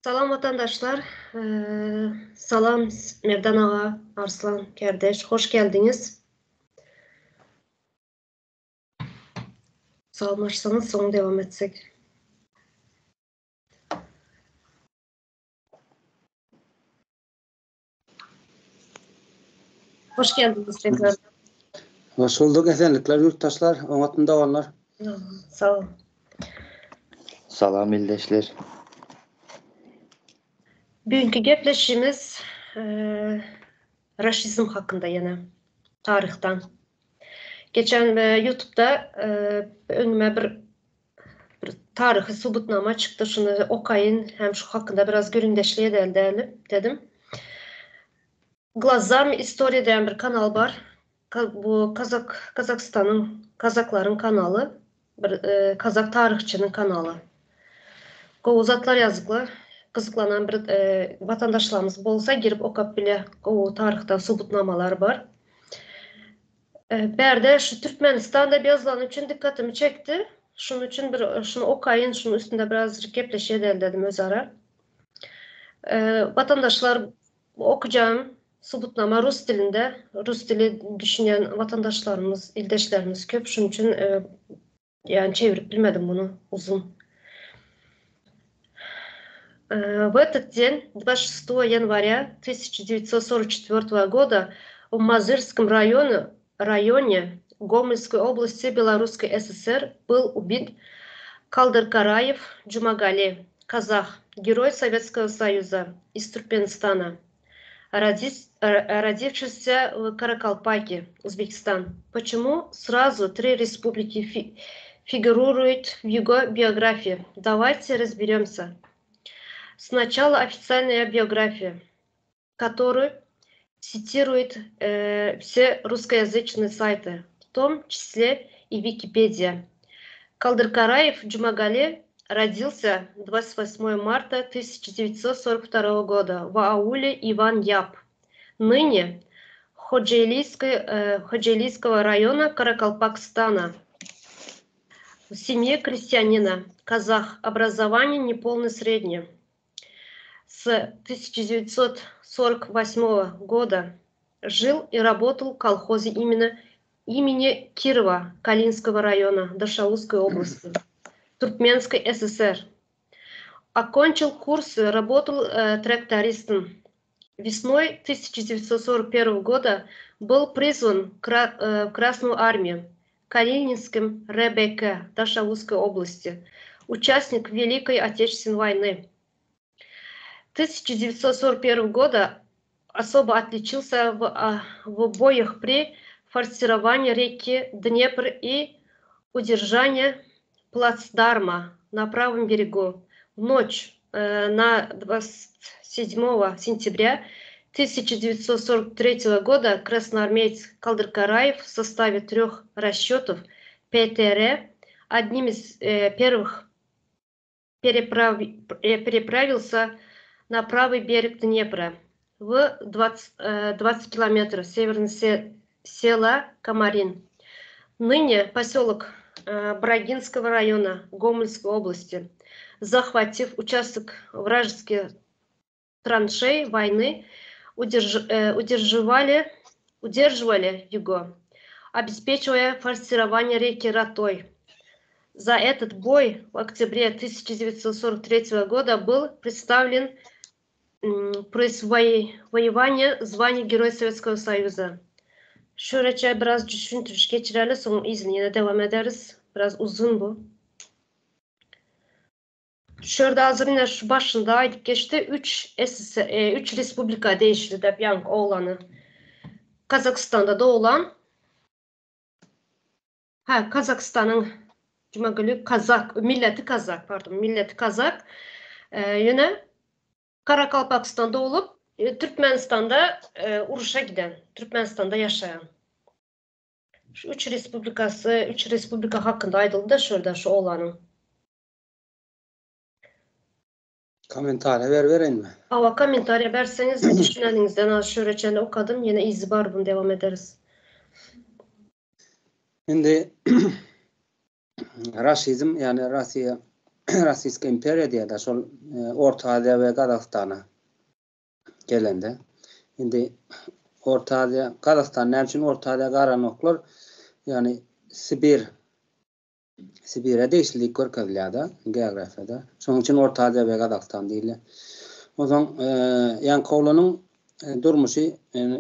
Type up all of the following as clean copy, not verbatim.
Salam watandaşlar. Salam Merdan aga, Arslan kardeş, hoş geldiňiz. Salamlaşsaňyz soň dewam etsek. Hoş geldiňiz tekrar. Hoş bulduk esenlikler ýurtdaşlar, oňatmy doganlar? Sag ol. Salam ildeşler. Bugünkü gepleşigimiz raşizm hakynda ýene taryhdan. Geçen ýutubda öňüme bir bir taryhy subutnama çykdy, şuny okaýyn hem şu hakynda biraz gürrüňdeşlik edeli däli dedim. Glazami istoriýa diýen bir kanal bar. Bu Kazak Kazakstanyň kazaklaryň kanaly. Bir kazak taryhçynyň kanaly. Gowy zatlar ýazyklar. Gyzyklanan bir watandaşlarymyz bolsa girip okap bile. Gowy taryhdan subutnamalar bar. Bärde şu Türkmenistan diýip ýazylany üçin dykgatymy çekdi. Şunuň üçin bir şuny okaýyn, şunuň üstünde birazjyk gepleşik edeli dedim özara. Watandaşlar okajagym subutnama rus dilinde. Rus dili düşünýän watandaşlarymyz, ildeşlerimiz köp. Şunuň üçin ýani çevirip bilmedim muny uzyn. В этот день, 26 января 1944 года, в Мазырском районе, районе Гомельской области Белорусской ССР был убит Калдыркараев Джумагали, казах, герой Советского Союза из Туркменистана, родившийся в Каракалпаке, Узбекистан. Почему сразу три республики фи фигурируют в его биографии? Давайте разберемся. Сначала официальная биография, которую цитируют э, все русскоязычные сайты, в том числе и Википедия. Калдыркараев Джумагали родился 28 марта 1942 года в ауле Иван-Яб, ныне Ходжейлийской, э, Ходжейлийского района Каракалпакстана. В семье крестьянина, казах, образование неполное среднее. С 1948 года жил и работал в колхозе именно имени Кирова Калинского района Дашаузской области, Туркменской ССР. Окончил курсы, работал э, трактористом. Весной 1941 года был призван э, в Красную армию Калининским РБК Дашаузской области, участник Великой Отечественной войны. 1941 года особо отличился в, а, в боях при форсировании реки Днепр и удержании плацдарма на правом берегу. В ночь э, на 27 сентября 1943 года красноармеец Калдыркараев в составе трех расчетов ПТР одним из э, первых переправ, э, переправился на правый берег Днепра в 20, 20 километров севернее села Комарин. Ныне поселок Брагинского района Гомельской области, захватив участок вражеских траншей войны, удерж, удерживали, удерживали его, обеспечивая форсирование реки Ратой. За этот бой в октябре 1943 года был представлен присвоение звания Герой Советского Союза. Şöylece biraz düşündürüş geçireli, soň yzyny ýene dowam ederis. Biraz uzun bu. Şu ýerde hazır ine şu başynda aýdyp geçdi, üç SSR, üç respublika degişli diýip ýaňky oglany. Kazakystanda doglan. Ha, Kazakystanyň Jumagülü kazak, milleti kazak, pardon, milleti kazak. Ýöne Karakalpakystanda bolup, Türkmenistanda uruşa giden, Türkmenistanda ýaşaýan. Şu üç respublikasy, üç respublika hakynda aýdyldy-da şu ýerde şu oglanyň. Kommentariýa beribereýinmi? Hawa, kommentariýa berseňiz düşüneniňizden az şu ýere çenli okadym, ýene yzy bar buny dowam ederis. Indi raşizm, ýagny Russiýa. Rossiýska imperiýa diýýär-de, şol Orta Aziýa we Gazagystana gelende. Indi Orta Aziýa, Gazagystan näme üçin Orta Aziýa garanoklar? Ýagny Sibir Sibire degişli diýip görkezilýär-de geografiýada. Şonuň üçin Orta Aziýa we Gazagystan diýilýär. Onsoň ýaňky oglanyň durmuşy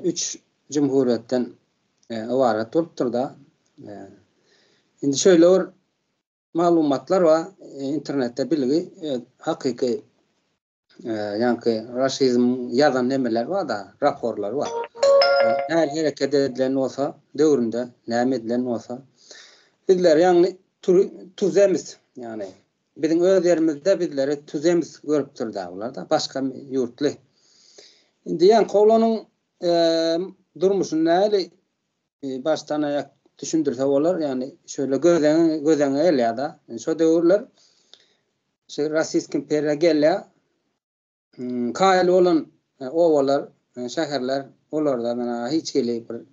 üç jumhuriýetden ybarat bolupdyr-da. Indi şeýle bir maglumatlar bar, internetde bilgi, hakyky ýaňky raşizm ýazan nemeler bar-da, raporlar bar. Nähili hereket edilen bolsa, döwründe näme edilen bolsa, bizler ýagny tuzemis, ýagny biziň öz ýerimizde bizleri tuzemis görüpdir-dä bular-da, başga ýurtly. Indi ýaňky oglanyň durmuşyny nähili başdan aýak düşündirse bolar, ýagny şöyle gözeňe gözeňe gelýär-de. Şo döwürler şu Rossiýsk imperiýa gelýär. Kaýyl bolan obalar, şäherler olarda mana hiç hili bir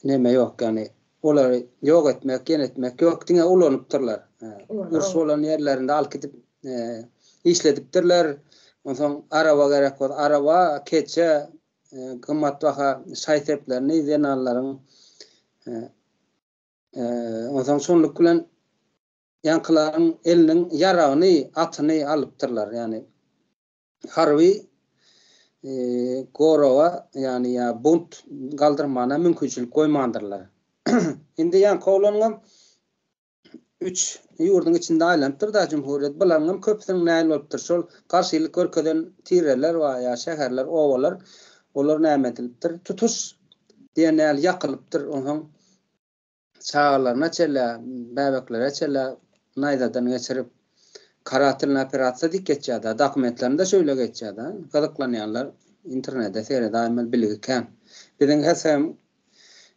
neme ýok, ýagny olary ýok etmek, ýene etmek ýok, diňe ulanypdyrlar. Uruş bolan ýerlerinde alyp gidip işledipdirler. Onsoň araba gerek bolsa araba, keçe, gymmatbaha şaý-seplerini zenanlaryň onsoň şonluk bilen ýaňkylaryň eliniň ýaragyny, atyny alypdyrlar. Ýagny harby goraga, ýagny ýa bunt galdyrmana mümkinçilik goýmandyrlar. Indi ýaňky oglanyňam üç ýurduň içinde aýlanypdyr-da jumhuriýet. Bularyňam köpüsiniň näl bolupdyr? Şol garşylyk görkezen tireler bar ýa şäherler, obalar, olar näme edilipdir? Tutuş diýen ýaly ýakylypdyr. Onsoň çagalaryna çenli, bäbeklere çenli naýzadan geçirip, karatelnyý operasiýa diýip geçýär-de, dokumentlerinde şeýle geçýär-de. Gyzyklanýanlar internete seredäýmeli, bilgi kän. Biziň HSM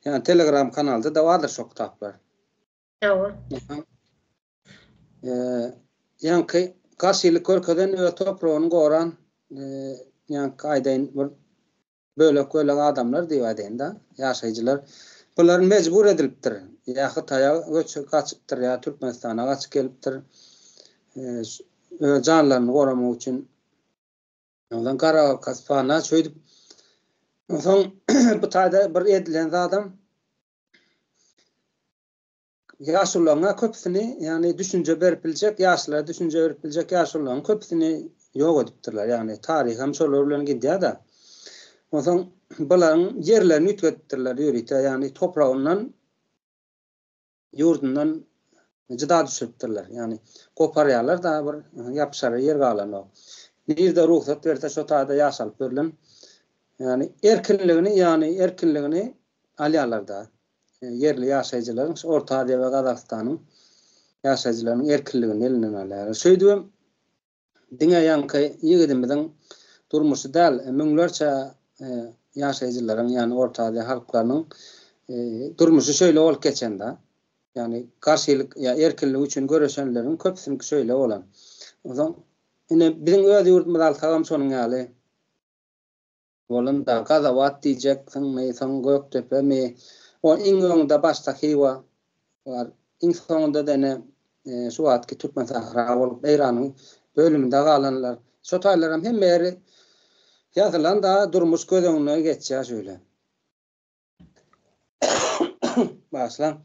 ýa Telegram kanalda-da bardyr şo kitaplar. Hawa. Ýaňky garşylyk görkezen öz topragyny goran ýaňky aýdaýyn bir bölek-bölek adamlar diýip aýdaýyn-da, ýaşaýjylar. Bular mejbur edilipdir. Ýa Hytaýa göçüp gaçypdyr, ýa Türkmenistana gaçyp gelipdir. Öz janlaryny goramak üçin. Ondan Garagalpagystana şeýdip. Onsoň bu taýda bir edilen zadam Ýaşulularyň köpüsini, ýagny düşünje berip biljek, ýaşlara düşünje berip biljek ýaşulularyň köpüsini ýok edipdirler. Ýagny taryh hem şolar bilen gidýär-de. Onsoň bularyň ýerlerini üýtgedipdirler ýörite, ýagny topragyndan, ýurdundan jyda düşüripdirler. Ýagny goparýarlar-da bir ýapyşara ýer galanok. Nirde rugsat berse şo taýda ýaşalyp berlen. Ýagny erkinligini, ýagny erkinligini alýarlar-da. Ýerli ýaşaýjylaryň, şu Orta Aziýa we Gazagystanyň ýaşaýjylarynyň erkinligini elinden alýarlar. Şeýdibem diňe ýaňky ýigidimiziň durmuşy däl, müňlerçe ýaşaýjylaryň, ýagny Orta Aziýa halklarynyň durmuşy şeýle bolup geçen-de. Ýagny garşylyk ýa erkinlik üçin göreşenleriň köpüsiniňki şeýle bolan. Onsoň ine biziň öz ýurdumyzy alsagam şonuň ýaly. Bolanda Gazawat diýjeksiňmi, soň Gökdepemi, o iň öňde başda Hywa bar, iň soňunda-da ine şu wagtky Türkmensähra bolup Eýranyň bölüminde galanlar. Şo taýlaram hemme ýeri ýazylan-da durmuş göz öňüne geçýär şeýle. Bagyşlaň.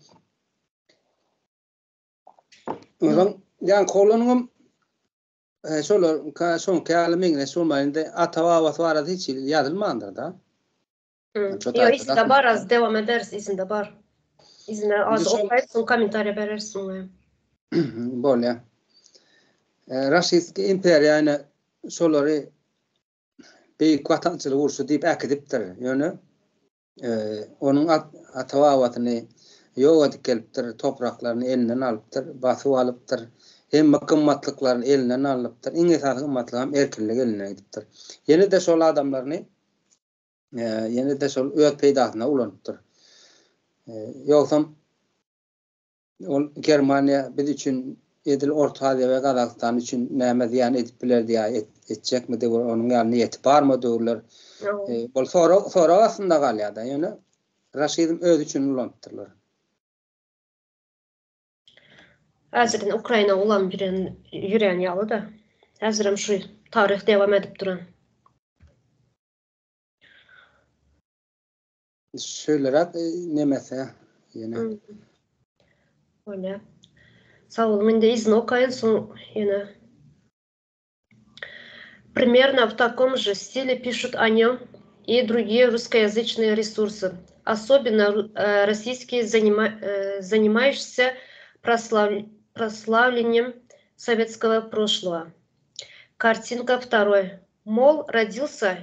Onsoň ýaňky oglanyňam Şolar şoňky ýaly meňzeş bolmaýar. Indi ata-babasy barada hiç hili ýazylmandyr-da. Ýok, yzynda bar, az dowam ederis, yzynda bar. Yzyna az okaýyp, soň kommentariýa bereris muňa. Bolýar. Raşistki imperiýa ýene şolary Beýik Watançylyk urşy diýip äkidipdir. Ýöne Onuň ata-babasyny ýok edip gelipdir, topraklaryny elinden alypdyr, basyp alypdyr, hemme gymmatlyklaryny elinden alypdyr, iň esasy gymmatlygam erkinlik elinden gidipdir. Ýene-de şol adamlaryny ýene-de şol öz peýdasyna ulanypdyr. Ýogsam Ol Germaniýa biz üçin edil Orta Aziýa we Gazagystan üçin näme zyýan edip bilerdi ýa etjekmidi we onuň ýaly niýeti barmy döwürler bol sorag sorag astynda galýar-da ýöne raşizm özi üçin ulanypdyrlar. Häzir Ukraina ulam ýüren ýüren ýaly-da. Häzirem şu taryh dewam edip duran. Şöýleräk nemesi ýene. Bolýar. Sag boluň indi yzyny okaýyn soň ýene. Примерно в таком же стиле пишут о нем и другие русскоязычные ресурсы, особенно российские, занимающиеся прославлением советского прошлого. Картинка второй. Мол, родился,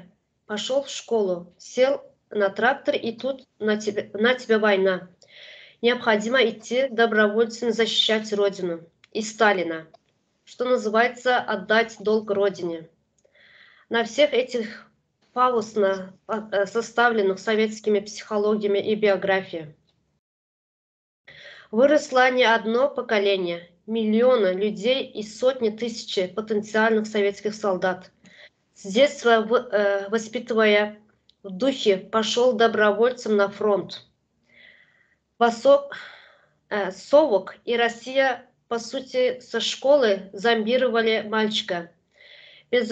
пошел в школу, сел на трактор и тут на тебя, на тебя война. Необходимо идти добровольцем защищать Родину и Сталина, что называется отдать долг Родине. На всех этих пафосно составленных советскими психологиями и биографией. Выросло не одно поколение, миллионы людей и сотни тысяч потенциальных советских солдат. С детства воспитывая в духе, пошел добровольцем на фронт. Васок, э, Совок и Россия, по сути, со школы зомбировали мальчика. Без,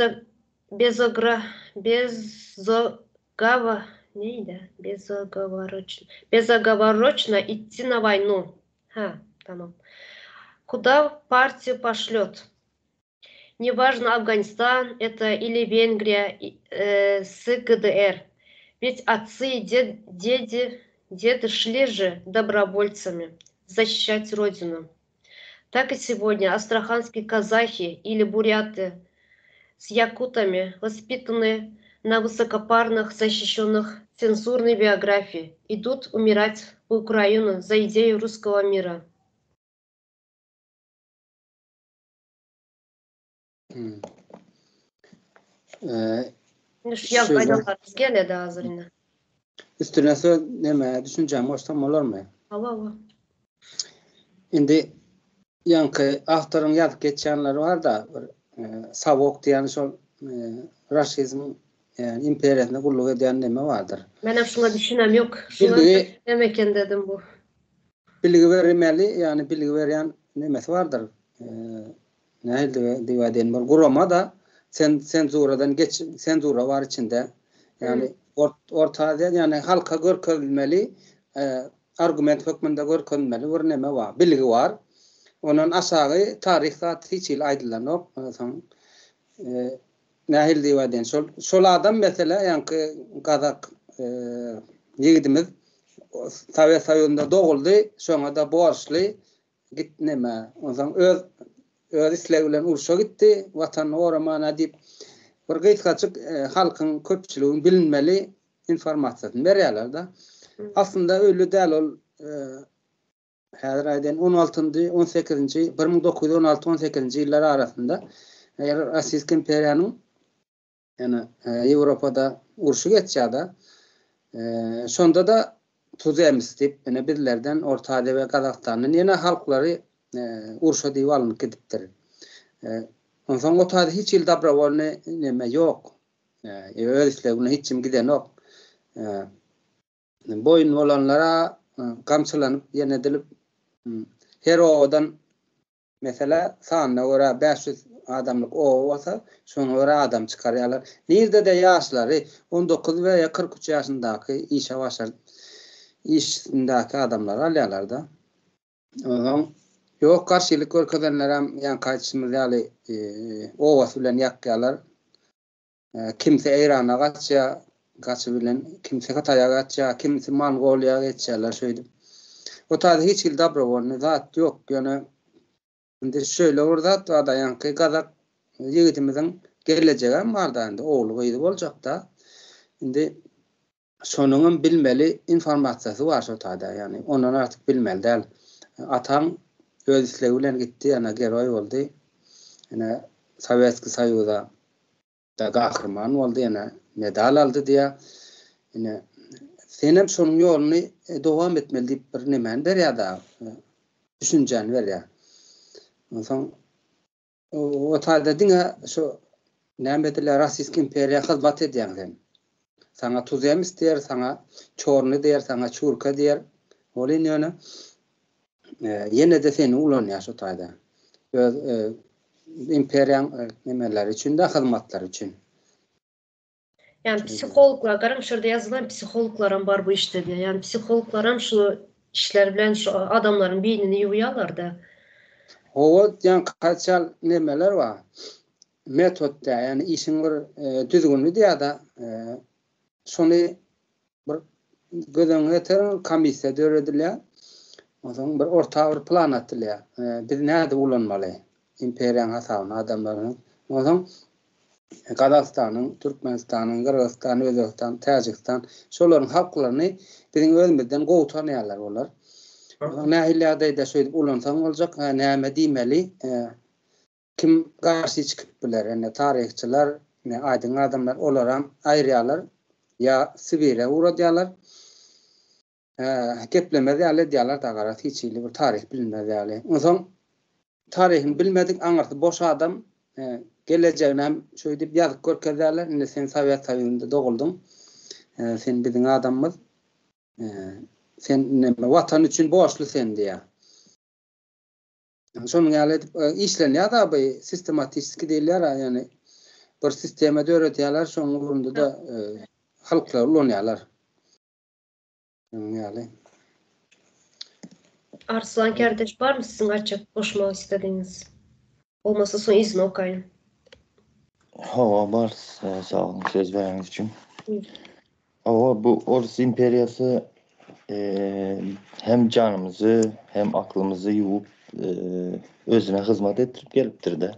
безогра, безогава, не, да, безоговорочно, безоговорочно идти на войну. Ha, tamam. Куда партию пошлет? Неважно, Афганистан это или Венгрия э, с ГДР. Ведь отцы и дед, деди, деды шли же добровольцами защищать родину. Так и сегодня астраханские казахи или буряты с якутами, воспитанные на высокопарных, защищенных цензурной биографии, идут умирать в Украину за идею русского мира. Hmm. Ee, Şu ýagdaýlar geledi hazır indi. Üstüne söz neme düşünjämi goşsam bolarmy? Hawa, hawa. Indi ýaňky awtoryň ýazyp geçýänleri bar-da, bir Sawok diýen şol raşizm imperiýasyna gulluk edýän neme bardyr. Menem şuňa düşünem ýok. Şuňa näme eken dedim bu. Bilgi bermeli, ýagny bilgi berýän nemesi bardyr. Nähili diýip aýdaýyn, bir gurama-da senzuradan geç, senzura bar içinde. Ýagny Orta Aziýa, ýagny halka görkezilmeli, argument hökmünde görkezilmeli bir neme bar, bilgi bar. Ondan aşagy taryh zat hiç hili aýdylanok. Soň nähili diýip aýdaýyn, şol şol adam mesele ýaňky gazak ýigidimiz Sowet Soýuzynda doguldy, şoňa-da borçly. Git neme, onsoň öz öz islegi bilen urşa gitdi, watanyny goramana diýip, bir gysgajyk halkyň, köpçüligiň bilinmeli informasiýasyny berýärler-de. Aslynda öýle däl ol häzir aýdaýyn on altynjy, on sekizinji, 1916, on sekizinji ýyllar arasynda Rossiýsk imperiýanyň Ýöne Ýewropada urşy geçýärde. Şonda-da tuzems diýip, ine bizlerden, Orta Aziýa we Gazagystandan ýene halklary urşa diýip alnyp gidipdir. Onsoň o taýda hiç hili dobrowolnyý neme ýok. Öz islegi bilen hiç kim gidenok. Boýun bolanlara gamçylanyp ýene edilip, her obadan Meselä, sanyna görä 500 adamlyk oba bolsa, şoňa görä adam çykarýarlar. Nirdede ýaşlary, 19 we ýa 43 ýaşyndaky işe başar işindäki adamlary alýarlar-da. Onsoň ýok garşylyk görkezenlerem ýaňky aýdyşymyz ýaly obasy bilen ýakýarlar. Kimsi Eýrana gaçýar, gaçy bilen, kimsi Hytaýa gaçýar, kimsi Mongoliýa geçýärler şeýdip. O taýda hiç hili dobrowolnyý zat ýok. Ýöne indi şeýle bir zat bar-da, ýaňky gazak ýigidimiziň gelejegem bar-da indi, ogly gyzy boljakda. Indi Şonuňam bilmeli informasiýasy bar şo taýda, ýagny ondan artyk bilmeli däl. Ataň öz islegi bilen gitdi, ýa geroý boldy. Ine Sowetskiý Soýuza da gahryman boldy, ýene medal aldy diýýär. Ine senem şonuň ýoluny dowam etmeli diýip bir nemäni berýär-de, düşünjäni berýär. Onsoň O taýda diňe şu näme edilýär Rossiýski imperiýa hyzmat edýäň sen. Saňa tuzems diýer, saňa çorny diýer, saňa çurka diýer. Welin ýöne Ýene-de seni ulanýar şo taýda. Öz imperiýaň nemeleri üçin-de, hyzmatlary üçin. Ýani psihologlar, garaň şu ýerde ýazylan psihologlaram bar bu işde diýýär. Ýani psihologlaram şu işler bilen şu adamlaryň beýnini ýuwýarlar-da. Hawa, ýani kaçal nemeler bar. Metod diýýär, ýani işiň bir düzgüni diýýär-de, şony bir göz öňüne getiriň, komissiýa döredilýär. Onsoň bir orta bir plan atylýar. Biz nädip ulanmaly imperiýanyň hasabyna adamlaryň. Onsoň Gazagystanyň, Türkmenistanyň, Gyrgyzystan, Özbegistan, Täjigistan şolaryň halklaryny biziň özümizden gowy tanaýarlar olar. Onsoň nähili ýagdaýda şeýdip ulansaň boljak, näme diýmeli, Kim garşy çykyp biler? Ine, taryhçylar, ine, aýdyň adamlar, olaram aýyrýarlar, ýa Sibire ugradýarlar. Geplemez ýaly edýärler-de, garaz, hiç hili bir taryh bilinmez ýaly. Onsoň taryhyny bilmedik, aňyrsy boş adam gelejeginem şeýdip ýazyp görkezýärler, indi sen Sowet Soýuzynda doguldyň, sen biziň adamymyz, sen neme, Watan üçin borçly sen diýýär. Şonuň ýaly edip işlenýär-de bu sistematistiki diýilýär-ä, ýagny bir sistema döredýärler, şonuň ugrunda-da halklary ulanýarlar. Şonuň ýaly. Arslan kardeş barmy siziň aýtjak goşmak istedigiňiz? Bolmasa soň yzyny okaýyn. Hawa bar, sag boluň söz bereniňiz üçin. Hawa bu Orus imperiýasy hem janymyzy hem aklymyzy ýuwup özüne hyzmat etdirip gelipdirde.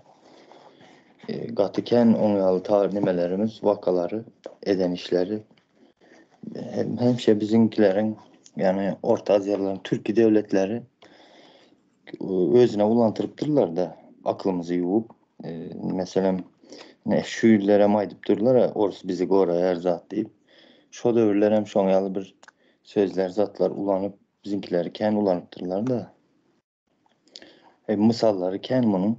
Gaty kän oň ýaly tar nemelerimiz wakalary eden işleri hem hemşe biziňkileriň ýagny Orta Aziýalylaryň türki döwletleri özüne ulantyrypdyrlarda aklymyzy ýuwup meselem ne şu ýyllarem aýdyp durlar orus bizi goraýar zat diýip şo döwürlerem şoň ýaly bir sözler zatlar ulanyp biziňkileri kän ulanypdyrlarda e, mysallary kän munuň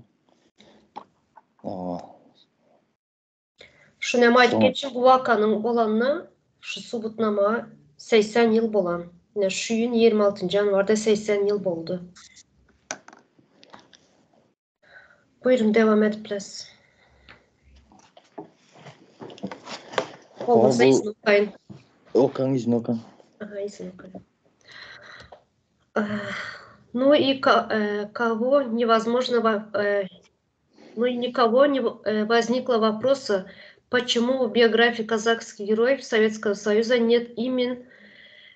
Şuny hem aýdyp geçiň, bu wakanyň bolanyna şu subutnama 80 ýyl bolan. Ine şu ýyl 26-njy ýanwarda 80 ýyl boldy. Buýruň dewam edip bilersiz. Bolmasa yzyny okaýyn. Okaň yzyny okaň. Aha yzyny okaýyn. Ну и кого невозможно Ну и никого не возникло вопроса, почему в биографии казахских героев Советского Союза нет имен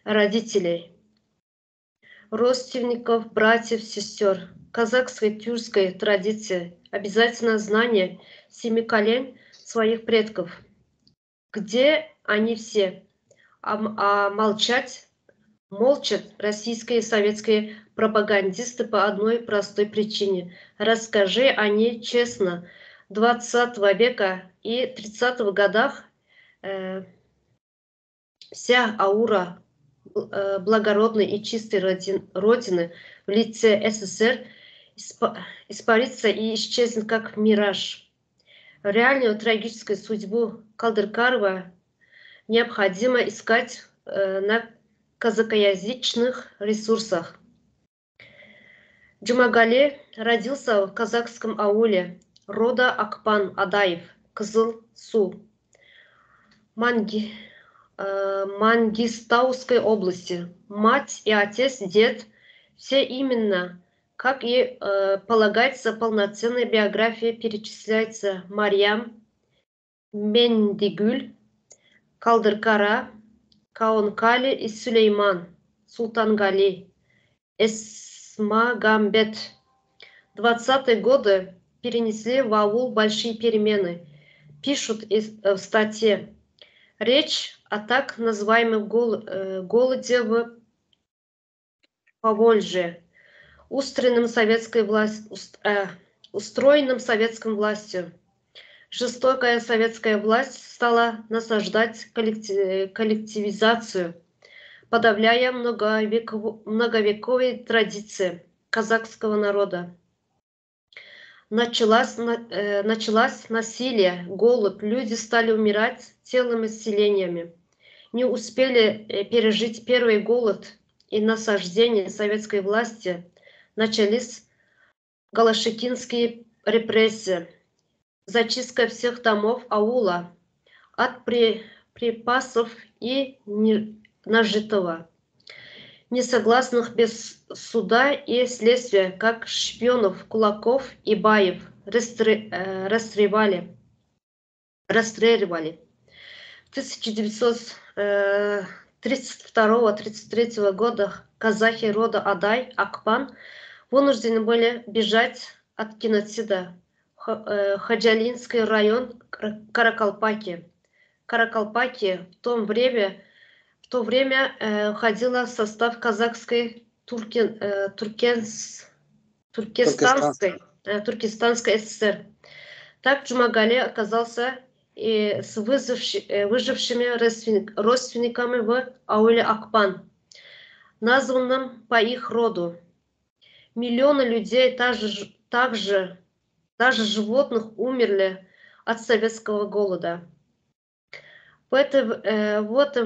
родителей, родственников, братьев, сестер. Казахской тюркской традиции обязательно знание семи колен своих предков. Где они все? А, а молчать молчат российские и советские пропагандисты по одной простой причине. Расскажи они честно. 20 века и 30-х годах э, вся аура э, благородной и чистой родин, Родины в лице СССР испарится и исчезнет как мираж. Реальную трагическую судьбу Калдыркарова необходимо искать э, на казакоязычных ресурсах. Джумагали родился в казахском ауле рода Акпан Адаев, Кызыл-Су, Манги, э, Мангистауской области. Мать и отец, дед, все именно, как и э, полагается, полноценная биография перечисляется Марьям, Мендигюль, Калдыркара, Каонкали и Сулейман, Султангали, Эсмагамбет. 20-е годы перенесли в аул большие перемены, пишут из, э, в статье. Речь о так называемом гол, э, голоде в Поволжье, устроенном советской власть, уст, э, устроенном советском властью. Жестокая советская власть стала насаждать коллективизацию, подавляя многовеков, многовековые традиции казахского народа. Началось, э, началось насилие, голод, люди стали умирать целыми селениями. Не успели э, пережить первый голод и насаждение советской власти. Начались Голошекинские репрессии, зачистка всех домов аула от при, припасов и нажитого, несогласных без суда и следствия, как шпионов, кулаков и баев, э, расстреливали. расстреливали. 1932-33 э, годах казахи рода Адай, Акпан вынуждены были бежать от геноцида. Э, Хаджалинский район Каракалпаки. Каракалпаки в том время, в то время э, входила в состав казахской Туркен, э, Туркенс, Туркестанской, э, Туркестанской ССР. Так Джумагали оказался и с выживши, выжившими родственниками в ауле Акпан, названном по их роду. Миллионы людей также, также даже животных умерли от советского голода. В это, э, вот,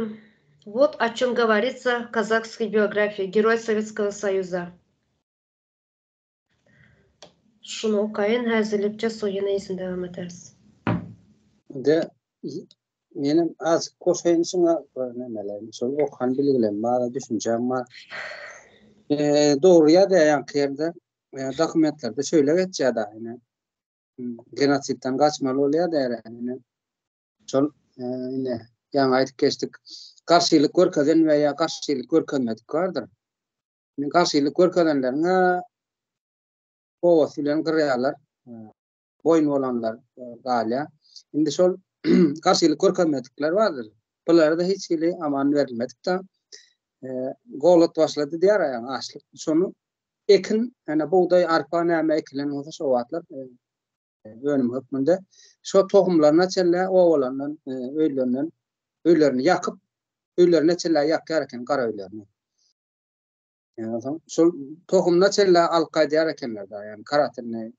вот о чем говорится в казахской биографии Герой Советского Союза. Şuny okaýyn häzirlikçe soň ýene yzyny dowam ederis. Indi menem azjyk goşaýyn şuňa bir nemeler, şol okan bilgilerim bar, düşünjäm bar. Dogry ýazýar ýaňky ýerde, dokumentlerde şeýle geçýär da, ine genosidden gaçmaly bolýar diýýär, ine şol ine ýaňy aýdyp geçdik, garşylyk görkezen we ýa garşylyk görkezmedik bardyr. Garşylyk görkezenleriň obasy bilen gyrýarlar. Boýun bolanlar galýar. Indi şol garşylyk görkezmedikler bardyr. Bulara-da hiç hili aman berilmedik-de. Golod başlady diýýär ýa açlyk. Şony ekin, ýani bugdaý, arpa näme ekilen bolsa şo wagtlar önüm hökmünde şo tohumlaryna çenli obalaryndan, öýlerinden öýlerini ýakyp, öýlerine çenli ýakýar eken gara öýlerini. Onsoň şol tohumyna çenli alyp gaýdýar ekenler da, ýagny karatinli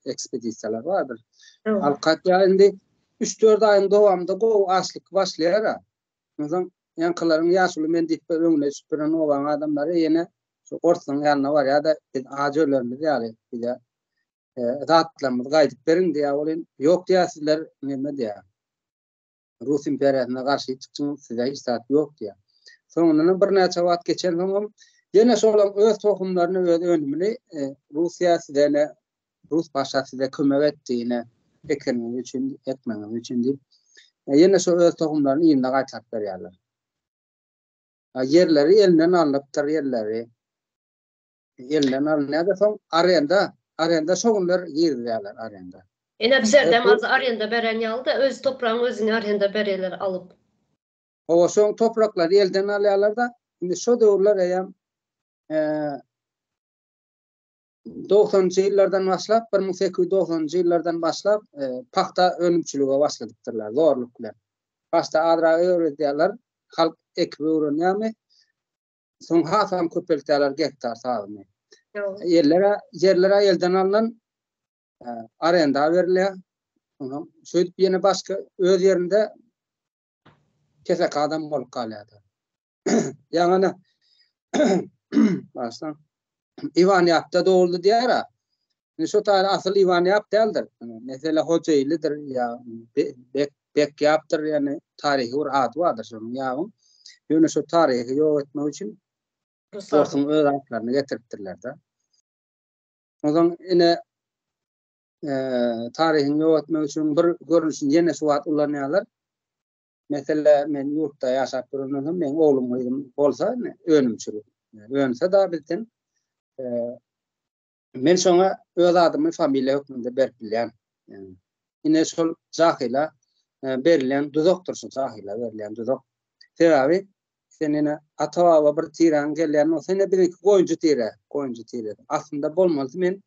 ekspedisiýalar bardyr. Alyp gaýdýar indi 3-4 aýyň dowamynda gowy açlyk başlaýar. Onsoň ýaňkylaryň ýaşuly men diýip bir öňüne düşüp duran obaň adamlary ýene şu orslaryň ýanyna barýar-da, biz aç ölerimiz ýaly bize e, zatlarymyzy gaýdyp beriň diýýär welin, ýok diýýär sizler neme diýýär. Rus imperiýasyna garşy çykjyň size hiç zat ýok diýýär. Soňundanam birnäçe wagt geçensoňam ýene şolaň öz tohumlaryny, öz önümini e, Russiýa size ine Rus paşa size kömek etdi ine ekeniňiz üçin, ekmegiňiz üçin diýip, e, ýene şo öz tohumlaryny yzyna gaýtaryp berýärler. Ýerleri elinden alnypdyr ýerleri. Elinden alynýar-da soň arenda, arenda şo günler girizýärler arenda. Ine bizerdem az arenda beren ýaly-da öz topragyň özüni arenda berýärler alyp. Hawa şoň topraklary elden alýarlar-da, indi şo döwürler eýýäm dogsanynjy ýyllardan başlap, 1890-njy ýyllardan başlap pagta önümçilige başladypdyrlar zorluk bilen. Başda azrak öwredýärler, halk ekip öwrenýärmi, Soň hasam köpeltýärler gektar sazyny. Ýerler ýerler elden alnan arenda berilýär. Ondan şeýdip ýene başga öz ýerinde kesek adam bolup galýar. Ýaňy başdan Iwan Ýapda doguldy diýär. Indi şo taýda asyl Iwan Ýap däldir. Mesele Hojailidir ýa Bek Bek Ýapdyr, ýagny taryhy bir ady bardyr şonuň ýabyň. Ýöne şo taryhy ýok etmek üçin orsuň öz atlaryny getiripdirler-de. Onsoň ine taryhyny ýok etmek üçin bir görnüşini ýene şu wagt ulanýarlar. Mesele men ýurtda ýaşap duranyň soň meň oglum gyzym bolsa önümçilik önse da bizden Men şoňa öz adymy familiýa hökmünde berip bilýän. Ine şol jahyla e, berilýän duzakdyr şu jahyla berilýän duzak. Sebäbi sen ine ata-baba bir tiräň gelýän bolsa ine biziňki goýunjy tire, goýunjy tire. Aslynda bolmalysy men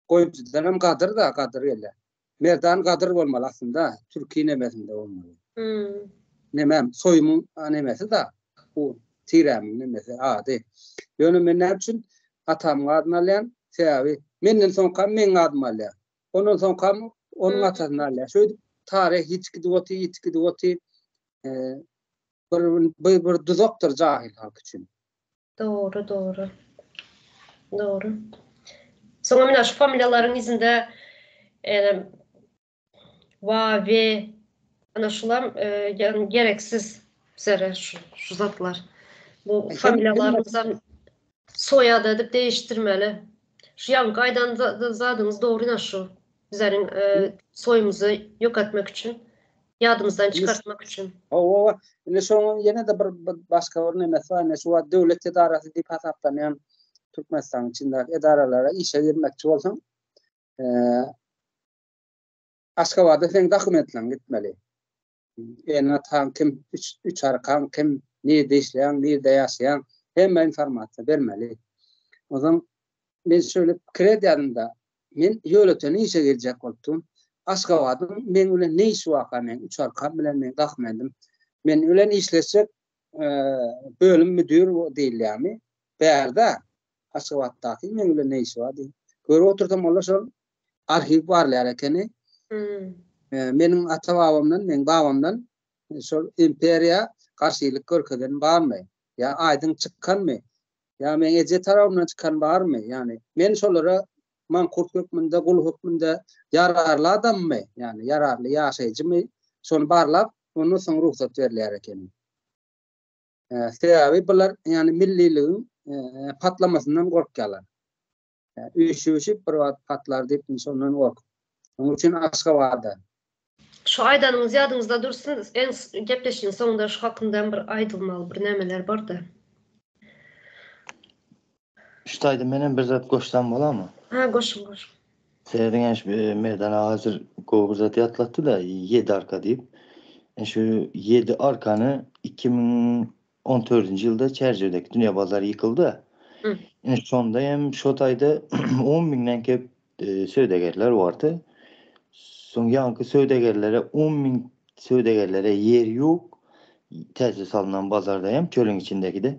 goýunjydan hem gadyr da gadyr gelýär. Merdan gadyr bolmaly aslynda, türki nemesinde bolmaly. Hmm. Nemem, soýumyň nemesi da, bu tirämiň nemesi, ady. Ýöne men näme üçin atamyň adyny alýan? Sebäbi menden soňkam meň adymy alýar. Ondan soňkam onuň atasyny alýar. Şeýdip taryh ýitip gidip otyr, ýitip gidip otyr. Bir bir, bir duzakdyr jahil halk üçin. Dogry, dogry. Dogry. Soňam ine şu familiýalaryň yzynda ene wa, we ana şulam ýagny gereksiz bizlere şu şu zatlar. Bu familiýalarymyzam soýad edip değiştirmeli. Şu ýaňky aýdan zadyňyz dogry ine şu. Bizleriň soýumyzy ýok etmek üçin, ýadymyzdan çykartmak üçin. Hawa, indi şonuň ýene-de bir başga bir nemesi bar. Ine şu wagt döwlet edarasy diýip hasaplanýan Türkmenistanyň içindäki edaralara işe girmekçi bolsaň, Aşgabada seň dokumentleriň gitmeli. Ene-ataň kim, üç arkaň kim, nirde işleýäň, nirde ýaşaýaň, hemme informasiýa bermeli. Onsoň men şöyle pikir edýärdim-de, men ýöletene işe girjek bolupdym. Aşgabadyň meň bilen ne işi barka, meň üç arkam bilen meň dokumentim. Men bilen işleşjek bölüm müdür diýilýärmi? Bärde Aşgabatdaky meň bilen ne işi bar diýip. Görüp otursam olar şol arhiw barlaýar ekeni. Meniň ata-babamdan, meň babamdan şol imperiýa garşylyk görkezen barmy? Ýa aýdyň çykanmy? Ýa meň eje tarabymdan çykan barmy? Ýagny men şolara mankurt hökmünde, gul hökmünde ýararly adammy? Ýagny ýararly ýaşaýjymy? Şony barlap, ondan soň rugsat berilýär ekeni. Sebäbi bular ýagny milliligiň patlamasyndan gorkýarlar. Üýşüp-üýşüp bir wagt patlar diýip şondan gorkup. Şonuň üçin Aşgabada. Şu aýdanyňyz ýadyňyzda dursun, en gepleşigiň soňunda şu hakynda hem bir aýdylmaly bir nämeler barda. Şu taýda menem bir zat goşsam bolarmy? Ha, goşuň, goşuň. Serediň şu Merdan aga hazir gowy bir zat ýatlatdy-da, ýedi arka diýip. Şu ýedi arkany 2014-nji ýylda Çärjewdäki dünýä bazary ýykyldy. Ine şonda hem şo taýda 10 müňden köp söwdagärler bardy. Soň ýaňky söwdagärlere 10 müň söwdagärlere ýer ýok. Täze salnan bazarda hem çölüň içindäkide.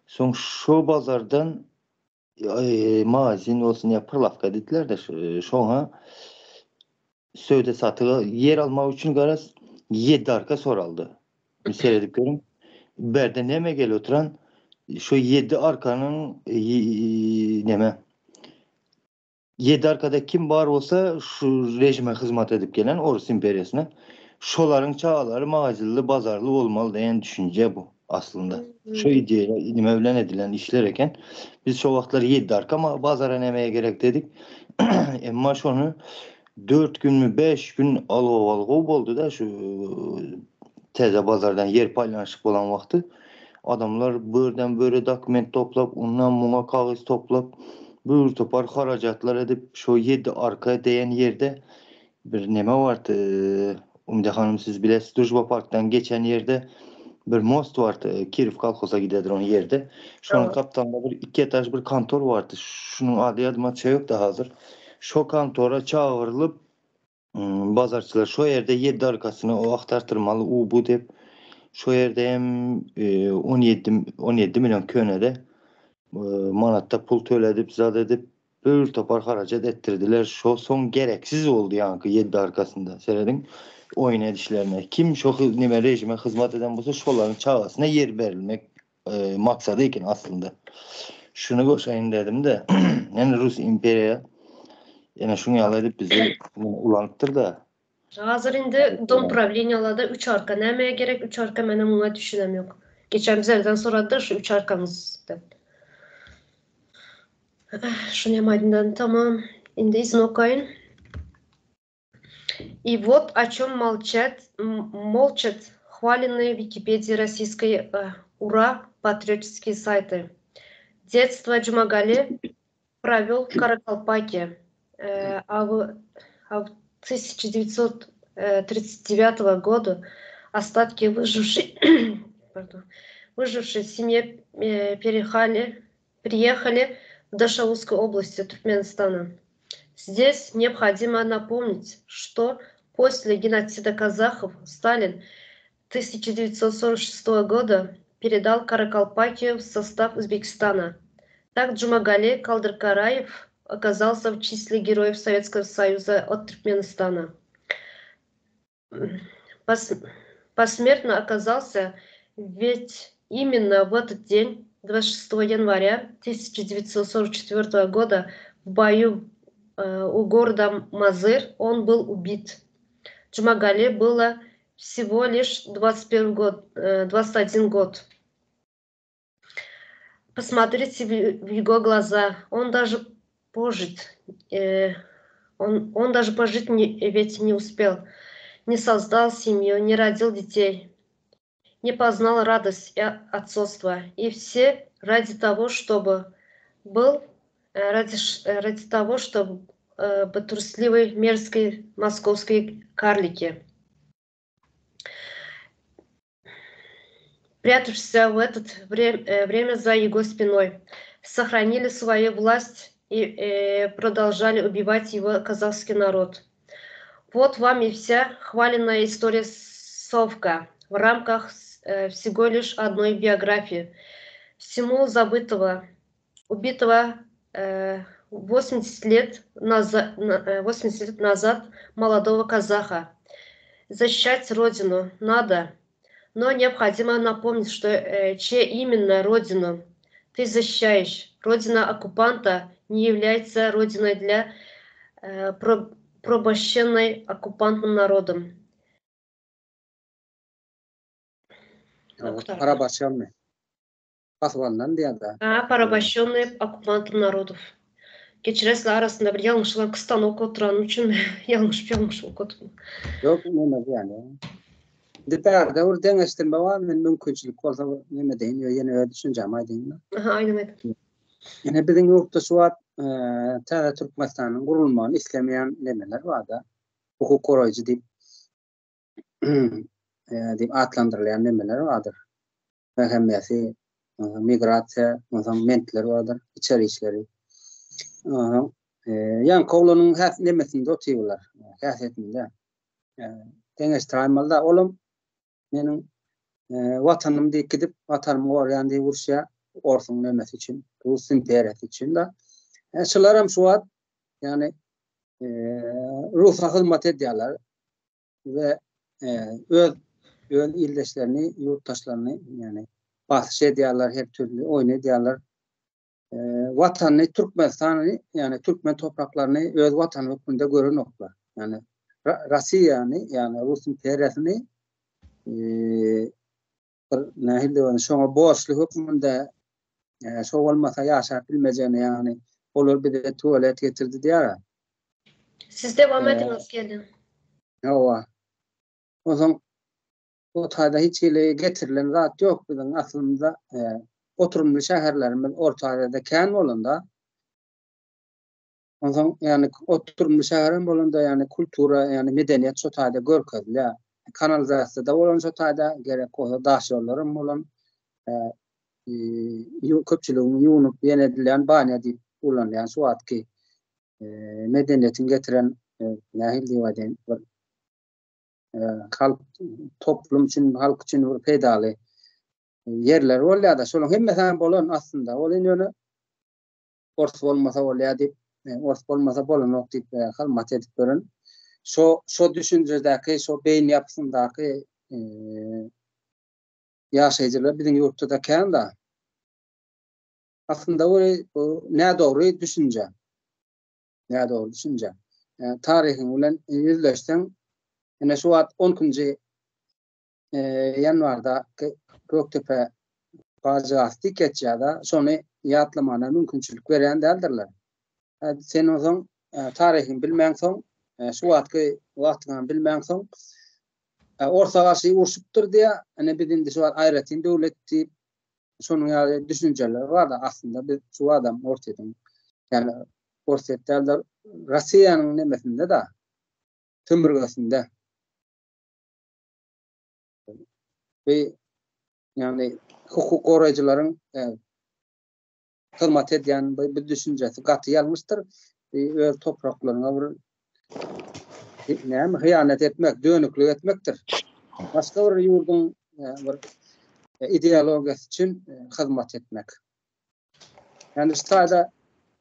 Soň şo bazardan magazin bolsun ýa pyrlawka diýdiler-de şoňa söwda satyga ýer almak üçin garaz ýedi arka soraldy. Bir seredip görüň. Bärde näme gelip oturan şo ýedi arkanyň neme ýedi arkada kim bar bolsa şu rejime hyzmat edip gelen Orus imperiýasyna şolaryň çagalary magazinli bazarly bolmaly diýen düşünje bu aslynda. Şu ideýa nime bilen edilen işler eken. Biz şo wagtlar ýedi arka bazara nämeye gerek dedik. Emma şony 4 günmi 5 gün algow-algow boldy-da şu täze bazardan ýer paýlanyşyk bolan wagty. Adamlar börden böre dokument toplap, ondan muňa kagyz toplap, bir topar harajatlar edip, şo ýedi arka diýen ýerde bir neme bardy, Umide hanym siz bilesiz, Družba parkdan geçen ýerde bir most bardy, Kirow kolhoza gidedir on ýerde. Şonuň gapdalynda bir iki etaž bir kontor bardy. Şunuň ady ýadyma düşeýokda hazir. Şo kontora çagyrylyp, Bazarçylar şo ýerde ýedi arkasyny o agtartyrmaly u bu diýip şo ýerde hem 17 17 million könede manatda pul töledip zat edip bir topar harajat etdirdiler şo soň gereksiz boldy ýaňky ýedi arkasynda serediň oýun edişlerine kim şo neme rejime hyzmat eden bolsa şolaryň çagasyna ýer berilmek maksady eken aslynda. Şuny goşaýyn dedim-de, ýani Rus imperiýa ýene şuň ýaly edip bizi ulanypdyr-da. Hazir indi dom prawleniýalarda üç arka nämeye gerek üç arka menem muňa düşünem ýok. Geçen bizlerden soradylar şu üç arkaňyz dep. Şuny hem aýdyndan tamam. Indi yzyny okaýyn. И вот о чем молчат, молчат хваленные в Википедии российской э, «Ура!» патриотические сайты. Детство Джумагали провел в Каракалпаке, э, а в, а в 1939 э, года остатки выжившей, пардон, выжившей семье переехали, приехали в Дашаузской области Туркменистана. Здесь необходимо напомнить, что после геноцида казахов Сталин 1946 года передал Каракалпакию в состав Узбекистана. Так Джумагали Калдыркараев оказался в числе героев Советского Союза от Туркменистана. Посмертно оказался, ведь именно в этот день 26 января 1944 года в бою у города Мазыр он был убит. Джумагали было всего лишь 21 год, 21 год. Посмотрите в его глаза. Он даже пожить, он, он даже пожить не, ведь не успел. Не создал семью, не родил детей, не познал радость и отцовство. И все ради того, чтобы был, ради, ради того, чтобы трусливой, мерзкой московской карлики. Прятавшись в это время за его спиной, сохранили свою власть и продолжали убивать его казахский народ. Вот вам и вся хваленная история Совка в рамках всего лишь одной биографии. Всему забытого, убитого 80 лет назад, 80 лет назад молодого казаха. Защищать родину надо, но необходимо напомнить, что чья именно родину ты защищаешь. Родина оккупанта не является родиной для порабощенной оккупантным народом. Порабощенный. Basyp alnan diýýär-dä. Ha, порабощенный оккупантом народов. Geçiresler arasynda bir ýalňyşlar kystan okup oturanym üçin ýalňyşyp ýalňyşyp okadym. Ýok, neme diýýän. Indi bärde bir deňeşdirme bar, men mümkinçilik bolsa neme deýin, ýene öz düşünjämi aýdaýyn. Aha, aýdyň aýdyň. Ine biziň ýurtda şu wagt täze Türkmenistanyň gurulmagyny islemeýän nemeler bar-da. Hukuk goraýjy diýip diýip atlandyrylýan nemeler bardyr. Hemmesi migrasiýa, onsoň mentler bardyr, içeri işleri. Onsoň ýaňky oglanyň häs nemesinde otyrlar, häsiýetinde. Deňeşdiräýmeli-de, olam meniň watanym diýip gidip, watanymy gorýan diýip uruşýar, orsuň nemesi üçin, rus imperiýasy üçin-de. Şularam şu wagt, ýagny rusa hyzmat edýärler. we öz öz ildeşlerini, ýurtdaşlaryny, ýagny basyş edýärler, her türli oýun edýärler. Watanyny Türkmenistany, ýagny türkmen topraklaryny öz watany hökmünde görenoklar. Ýagny Russiýany, ýagny Rus imperiýasyny bir nähili diýen, şoňa borçly hökmünde şo bolmasa ýaşap bilmejegini, ýagny olar bize tualet getirdi diýýär. Siz dewam ediňiz gelin. Hawa. Onsoň o taýda hiç hili getirilen zat ýok biziň aslynda oturymly şäherlerimiz Orta Aziýada kän bolanda. Onsoň ýagny oturymly şäher hem bolanda ýagny kultura ýagny medeniýet şo taýda görkezilýär. Kanalizasiýada bolan şo taýda gerek bolsa daş ýollar hem bolan köpçüligiň ýuwunyp ýene edilýän banýa diýip ulanylýan şu wagtky medeniýetiň getiren nähili diýip aýdaýyn bir halk toplum üçin halk üçin bir peýdaly ýerler bolýar-da şolaryň hemmesi hem bolan aslynda ol indi ýöne ors bolmasa bolýar diýip ors bolmasa bolanok diýip hyzmat edip ýören şo şo düşünjedäki şo beýni ýapysyndaky ýaşaýjylar biziň ýurtda-da kän-da. Aslynda bu bu nädogry düşünje. Nädogry düşünje. Taryhyň bilen ýüzleşseň, ine şu wagt 12-nji ýanwarda Gökdepe pajygasy diýip geçýär-de, şony ýatlamana mümkinçilik berýän däldirler. Sen onsoň taryhyňy bilmäňsoň, şu wagtky wagtyňam bilmäňsoň, orsa garşy urşupdyr diýýär. Ine biz indi şu wagt aýratyn döwlet diýip, şonuň ýaly düşünjeler bar-da, aslynda biz şu adam Orsýetiň, ýagny Orsýet däl-de, Russiýanyň nemesinde-de, sömürgesinde. Bu ýagny hukuk goraýjylaryň e, hyzmat edýän bu, bu düşünjesi gaty ýalňyşdyr. Öz topraklaryňa bir näme hyýanat etmek, dönüklik etmekdir. Başga bir ýurduň e, bir e, ideologiýasy üçin e, hyzmat etmek. Ýani şu taýda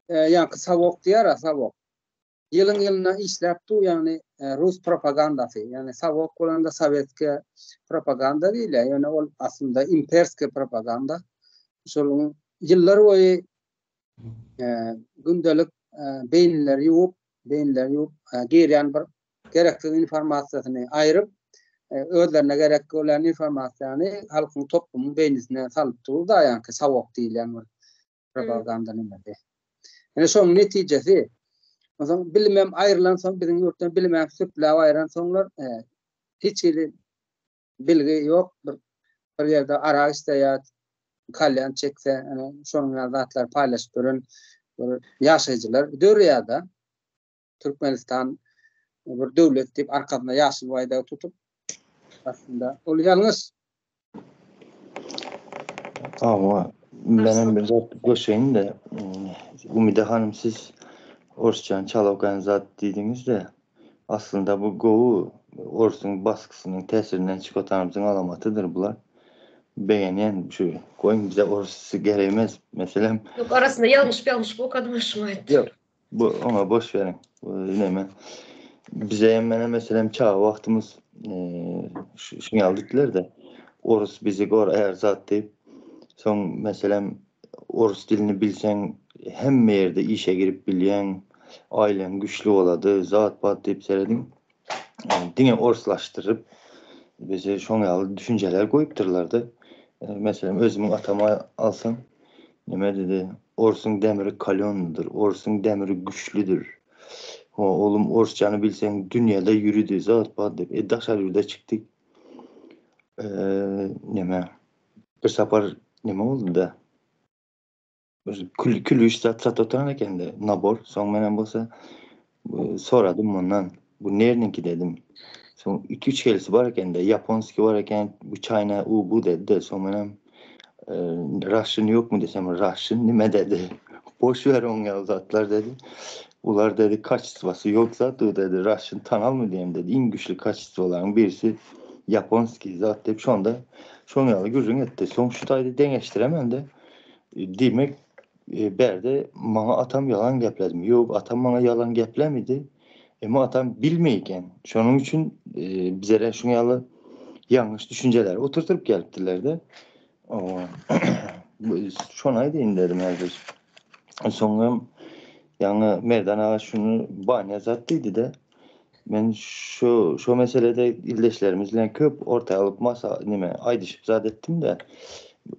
ýaňky sawok diýär, sawok. Ýylyň ýylyna işläp dur, ýagny rus propagandasy, ýagny sawok bolanda sowetskiýa propaganda diýilýär, ýöne ol aslynda imperskiýa propaganda. Şol ýyllar boýy gündelik beýnileri ýuwup, beýnileri ýuwup girýän bir gereksiz informasiýasyny aýryp, özlerine gerek bolýan informasiýany halkyň toplumyň beýnisine salyp dur da, ýaňky sawok diýilýän bir propaganda nimesi. Ine şonuň netijesi. Onsoň bilimem aýrylansoň biziň ýurtdan bilimem süpläp aýransoňlar hiç hili bilgi ýok. Bir bir ýerde arak içse ýa kalýan çekse, ine şonuň ýaly zatlary paýlaşyp ýören bir ýaşaýjylar dörýär-de. Türkmenistan bir döwlet diýip arkasynda ýaşyl baýdagy tutup aslynda ol ýalňyş. Hawa, menem bir zat goşaýyn-da, Umyda hanym siz orsçany çala okaýan zat diýdiňiz-de, aslynda bu gowy orsuň basgysynyň täsirinden çykyp otanymyzyň alamatydyr bular. Begenýän şu goýuň bize orsçasy gerek emes meselem. Ýok arasynda ýalňyşyp ýalňyşyp okadym şuňa aýtdym. Ýok Bu oňa boş beriň. Bu neme? Bize hem mene meselem çaga wagtymyz şuny ýaly diýdiler-de. Orus bizi gor eğer zat diýip. Soň meselem orus dilini bilseň hemme ýerde işe girip bilýäň, aileň güçli bolady, zat bat diýip serediň. Diňe orslaşdyryp bize şoň ýaly düşünjeler goýupdyrlar-da. Meselem özümiň atamy alsam neme dedi? Orsuň demiri kalýonlydyr, orsuň demiri güçlüdir. Ho, oglum orsçany bilseň dünýede ýürüdi, zat bat diýip. E daşary ýurda çykdyk. Neme? Bir sapar neme boldy-da? Bir kül külüş zat satyp oturan ekende nabor. Soň menem bolsa soradym mundan. Bu nerniňki dedim. Soň 2-3 helisi bar ekende, ýaponskiý bar eken, bu China u bu dedi-de. Soň menem Russian ýokmy desem, Russian nime dedi. Boş ver oň ýaly zatlar dedi. Ular dedi kaçestwasy ýok zat u dedi. Russian tanalmy diýem dedi. Iň güçli kaçestwalaryň birisi ýaponskiý zat diýip şonda şoň ýaly gürrüň etdi. Soň şu taýda deňeşdiremende Diýmek, bärde maňa atam ýalan gepledimi? Ýok, atam maňa ýalan geplemedi. Emma atam bilmeý eken. Şonuň üçin bizlere şuň ýaly ýalňyş düşünjeleri oturtyp gelipdirler-de. Şony aýdaýyn dedim häzir. Soňam ýaňy Merdan aga şuny banýa zat diýdi-de. Men şu şu meselede ildeşlerimiz bilen köp orta alyp masa nime aýdyşyp zat etdim-de.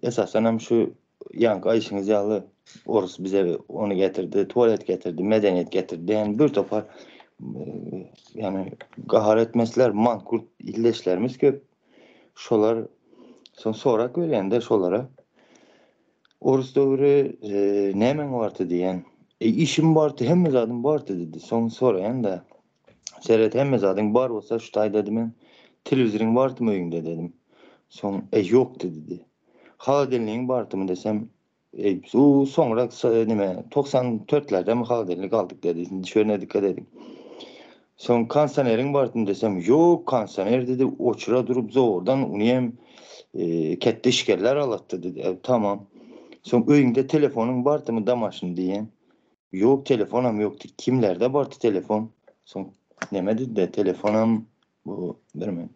Esasan hem şu ýaňky aýdyşyňyz ýaly orus bize ony getirdi, tualet getirdi, medeniýet getirdi diýen bir topar ýani gahar etmesler mankurt ildeşlerimiz köp. Şolar soň sorak berýän-de şolara. Orus döwri nämäň bardy diýen. E, işim bardy, hemme zadym bardy diýdi. Soň soraýan-da, Seret, hemme zadyň bar bolsa şu taýda men telewizoryň bardymy öýüňde dedim. Soň, e, ýokdy diýdi. Holodelnigiň bardymy desem, e, u soňra neme, 94-lerdemi holodelnik aldyk dedi. Indi şöne dikkat ediň. Soň kondisioneriň bardymy desem, ýok, kondisioner diýdi, oçura durup zordan ony hem e, ketde işgerler alatdy diýdi. E, tamam. Soň öýüňde telefonyň bardymy damaşyny diýen. Ýok, telefonam ýok diýdi. Kimlerde bardy telefon? Soň neme diýdi, telefonam bu birmen.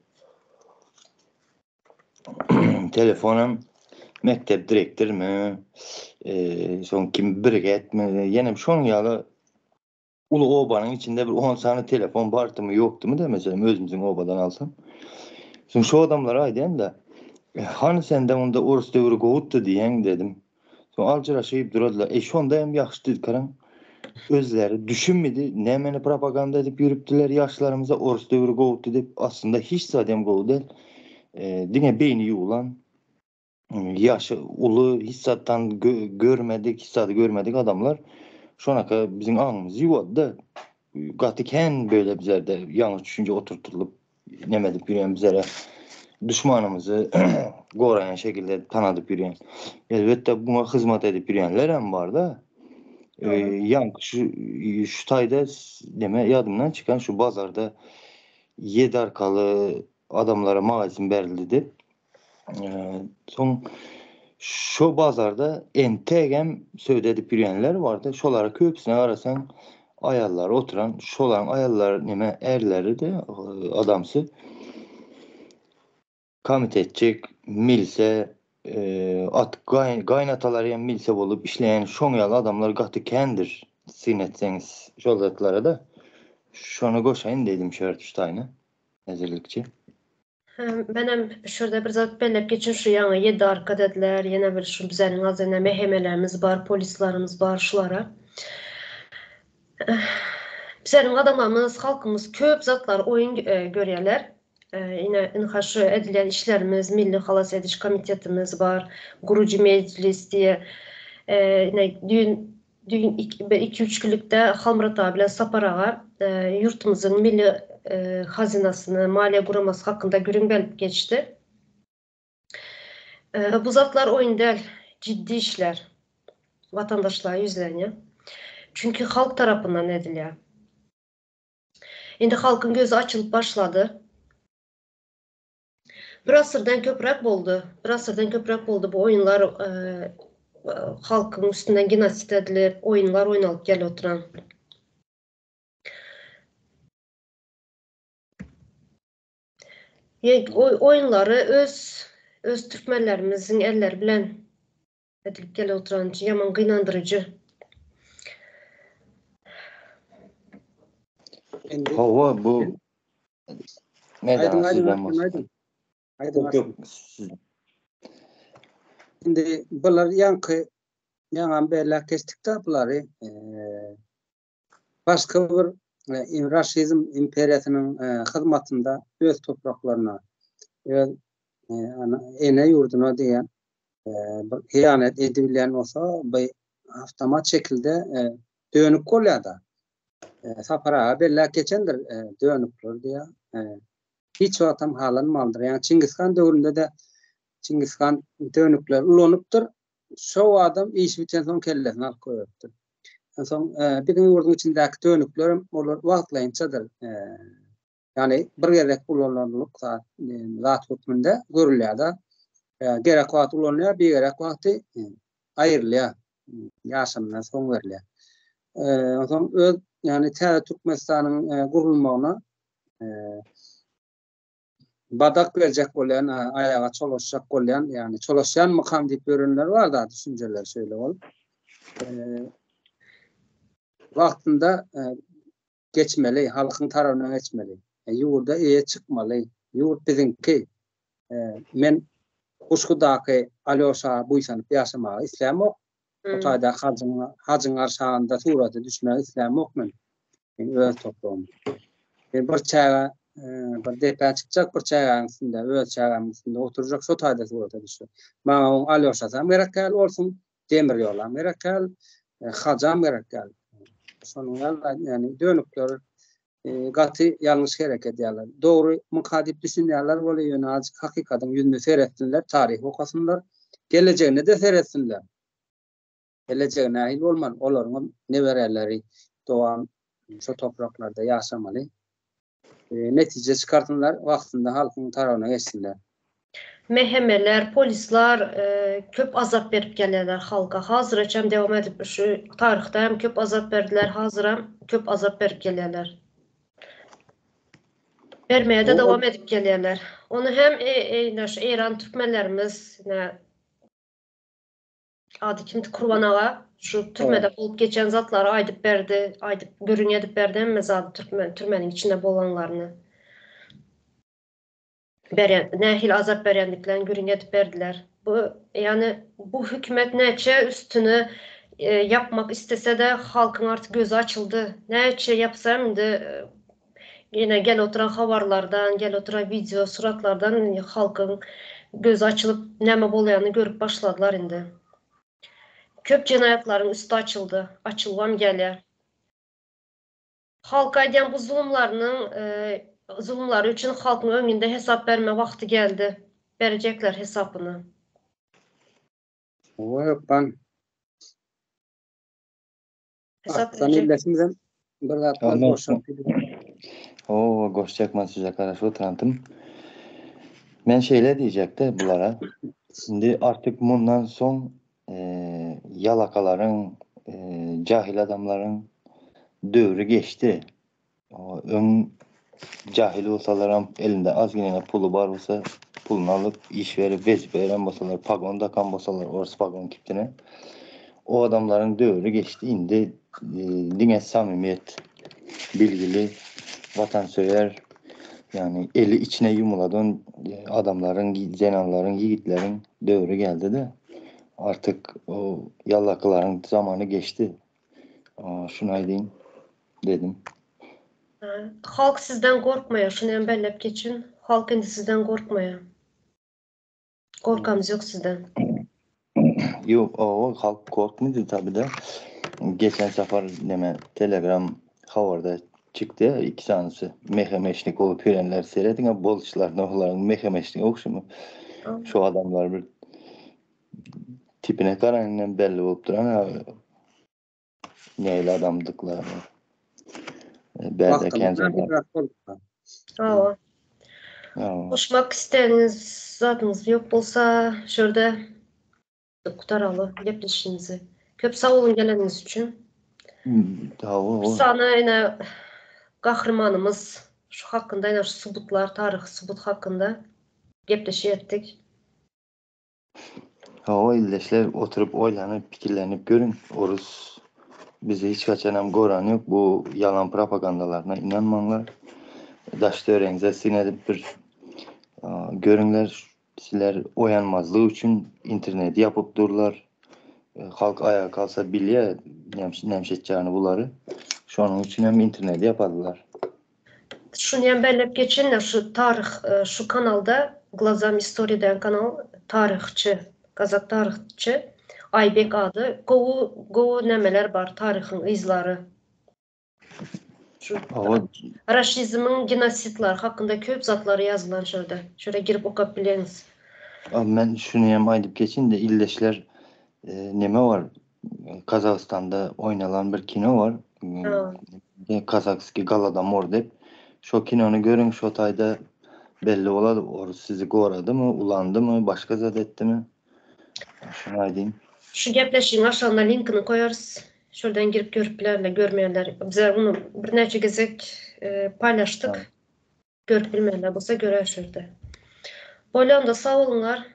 Telefonam mekdep direktormy, e, soň kim birgetmi, ýene şonuň ýaly Uly obanyň içinde bir on sany telefon bardymy ýokdumy da meselem özümiziň obadan alsam. Soň şo adamlara aýdýan-da, e, hany sende onda orus döwri gowutdy diýen dedim. Soň aljyraşyp duradylar. E şonda hem ýagşy diýdi Özleri düşünmedi, nämeni propaganda edip ýürüpdiler ýaşlarymyza orus döwri gowutdy diýip, aslynda hiç zat hem gowy däl. E, diňe beýni ýuwlan, Ýaşy uly hiç zatdan görmedik, hiç zady görmedik adamlar şonaka biziň aňymyzy ýuwady-da. Gaty kän böyle bizlerde ýalňyş düşünje oturtylyp neme edip ýörýän bizlere duşmanymyzy goraýan şekilde tanadyp ýörýän. Elbetde buňa hyzmat edip ýörýänler hem bar-da. Ýaňky şu şu taýda neme ýadymdan çykan şu bazarda ýedi arkaly adamlara magazin berildi diýip. Soň şo bazarda entegem söwda edip ýörýänler bardy. Şolara köpüsine garasaň aýallar oturan, şolaryň aýallary neme ärleri-de adamsy komitetçik, milse. At gaýynatalary hem milse bolup işleýän şoň ýaly adamlar gaty kändir syn etseňiz şol zatlara-da. Şony goşaýyn diýdim şu ýerde şu taýyna häzirlikçe. Menem şu ýerde bir zat belläp geçin şu ýaňy ýedi arka dediler ýene bir şu bizeniň azene mehemelerimiz bar polislarymyz bar şulara. Bizeniň adamlarymyz halkymyz köp zatlary oýun görýärler. Ine, ynha şu edilýän işlerimiz, Milli halas ediş komitetimiz bar, Gurujy mejlis diýe. Ine, düýn, düýn bir iki-üç günlükde Halmyrat aga bilen Sapar aga ýurtumyzyň milli hazynasyny, maliýe guramasy hakynda gürrüň berip geçdi. Bu zatlar oýun däl, ciddi işler. Watandaşlara ýüzlenýär. Çünki halk tarapyndan edilýär. Indi halkyň gözi açylyp başlady. Bir asyrdan köpräk boldy. Bir asyrdan köpräk boldy bu oýunlar halkyň üstünden genosid edilip, oýunlar oýnalyp gelip oturan. Oýunlary öz öz türkmenlerimiziň elleri bilen edilip gelip oturan ýaman gynandyryjy. Indi Hawa bu Aýdyň, aýdyň, aýdyň. Aýdyň. Ýok, siz. Indi bular ýaňky ýaňam belläp geçdik-de bulary. Başga bir raşizm imperiýasynyň hyzmatynda öz topraklaryna, öz ene ýurduna diýen bir hyýanat edibilýän bolsa, bu awtomat şekilde dönük bolýar-da. Sapar aga belläp geçendir, dönükler diýýär. Hiç wagtam halanmandyr. Ýagny Çingiz han döwründe-de Çingiz han dönükleri ulanypdyr. Şo adam işi bitensoň kellesini alyp goýberipdir. Onsoň biziň ýurduň içindäki dönüklerem olar wagtlaýynçadyr. Ýagny bir gezek ulanylanlyk zat, zat hökmünde görülýär-de. Gerek wagty ulanylýar, bigerek wagty aýrylýar. Ýaşamdan soň berilýär. Onsoň öz, ýagny täze Türkmenistanyň gurulmagyna badak berjek bolýan, aýaga çolaşjak bolýan, ýagny çolaşýanmykam diýip ýörenler bar da, düşünjeler şeýle bolup. Wagtynda geçmeli, halkyň tarabyna geçmeli. Ýurda eýe çykmaly. Ýurt biziňki. Men Guşgudaky Alýoşa buýsanyp ýaşamagy islämok. O taýdaky hajyň, hajyň arşagynda surata düşmegi islämok men. Men öz topragym. Men bir çäge, bir depä çykjak, bir çägäniň üstünde, öz çägämiň üstünde oturjak, şo taýda surata düşjek. Maňa oň Alýoşasam gerek däl bolsun, demir ýolam gerek däl, hajam gerek däl. Şonuň ýaly, ýagny dönükler gaty ýalňyş hereket edýärler. Dogry mka diýip düşünýärler weli, ýöne azajyk hakykatyň ýüzüne seretsinler, taryh okasynlar, gelejegine-de seretsinler. Gelejegi nähili bolmaly, olaryňam nebereleri dowam şo topraklarda ýaşamaly. Netije çykarsynlar, wagtynda halkyň tarabyna geçsinler. MHM-ler, polislar köp azap berip gelýärler halka. Hazyraçam dewam edip şu taryhda hem köp azap berdiler, hazyram köp azap berip gelýärler. Bermäge-de dowam edip gelýärler. Ony hem ine şu Eýran türkmenlerimiz ine Ady kimdi Kurban aga şu türmede bolup geçen zatlary aýdyp berdi, aýdyp gürrüň edip berdi hemme zady türkmen türmeniň içinde bolanlaryny. Berýän nähili azap berýändiklerini gürrüň edip berdiler. Bu ýagny bu hökümet näçe üstüni ýapmak istese-de halkyň artyk gözi açyldy. Näçe ýapsa hem indi ýene gel oturan habarlardan, gel oturan wideo suratlardan halkyň gözi açylyp näme bolýanyny görüp başladylar indi. Köp jenaýatlaryň üsti açyldy, açylybam gelýär. Halka edýän bu zulumlarynyň zulumlary üçin halkyň öňünde hesap berme wagty geldi. Berjekler hesapyny. Hawa hökman. Hesap Arslan berjek. ildeşimizem bir zatlar goşar. Hawa goşjak men size garaşyp oturantym. Men şeýle diýjekde bulara. Indi artyk mundan soň ýalakalaryň, jahil adamlaryň döwri geçdi. Öň jahil bolsalaram elinde azgynena puly bar bolsa. puluny alyp, iş berip, wezipe beren bolsalar, pagon dakan bolsalar, orus pagon kipdine. O adamlaryň döwri geçdi, indi diňe samimiýet, bilgili, watansöýer, ýagny eli içine ýumuladan adamlaryň, zenanlaryň, ýigitleriň döwri geldi-de. Artyk o ýallakylaryň zamany geçdi. Şuny aýdyn dedim. Halk sizden gorkmaýar, şuny hem belläp geçin. Halk indi sizden gorkmaýar. Gorkamyz ýok sizden. Ýok, owa, halk gorkmady tabi-de. Geçen sapar neme Telegram habarda çykdy, iki sanysy mehemeşnik bolup ýörenler serediň, boluşlaryna olaryň mehemeşnik ogşumy. Şu adamlar bir tipine garanyňdan belli bolup duran nähili adamdyklaryny. Bärde kän Hawa. Goşmak isleýäniňiz zadyňyz ýok bolsa, şu ýerde gutaraly gepleşigimizi. Köp sag boluň geleniňiz üçin. Hawa. Bir sany ine gahrymanymyz şu hakynda ine şu subutlar, taryhy subut hakynda gepleşik etdik. Hawa ildeşler oturyp oýlanyp pikirlenip görüň orus bizi hiç haçanam goran ýok bu ýalan propagandalaryna ynanmaňlar daş töweregiňize syn edip bir görüňler sizler oýanmazlyk üçin interneti ýapyp durlar halk aýaga kalsa bilýä näme etjagini bulary şonuň üçin hem interneti ýapadylar. Şuny hem belläp geçeýin, şu taryh şu kanalda Glazam istoriýa diýen kanal taryhçy, gazak taryhçy Aýbek ady gowy gowy nämeler bar taryhyň yzlary. Şu raşizmiň genosidlary hakynda köp zatlar ýazylan şurada. Şurada girip okap bileňiz. Men şuny hem aýdyp geçeýin-de ildeşler neme bar Kazagystanda oýnalan bir kino bar. Kazakskiý Golodomor diýip. Şo kinony görüň, şo taýda belli bolar, orus sizi goradymy, ulandymy, başga zat etdimi? Şuny aýdayyn. Şu gepleşigiň aşagyna linkini goýarys. Şoldan girip görüp bilerler, görmeýänler. Bizler muny birnäçe gezek paýlaşdyk. Görüp bilmeýänler bolsa görer şurada. Bolýa onda sag boluňlar.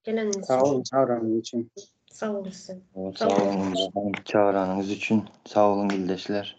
Geleniňiz üçin. Sag boluň çagyranyňyz üçin. Sag boluň size. Sag boluň çagyranyňyz üçin. Sag boluň ildeşler.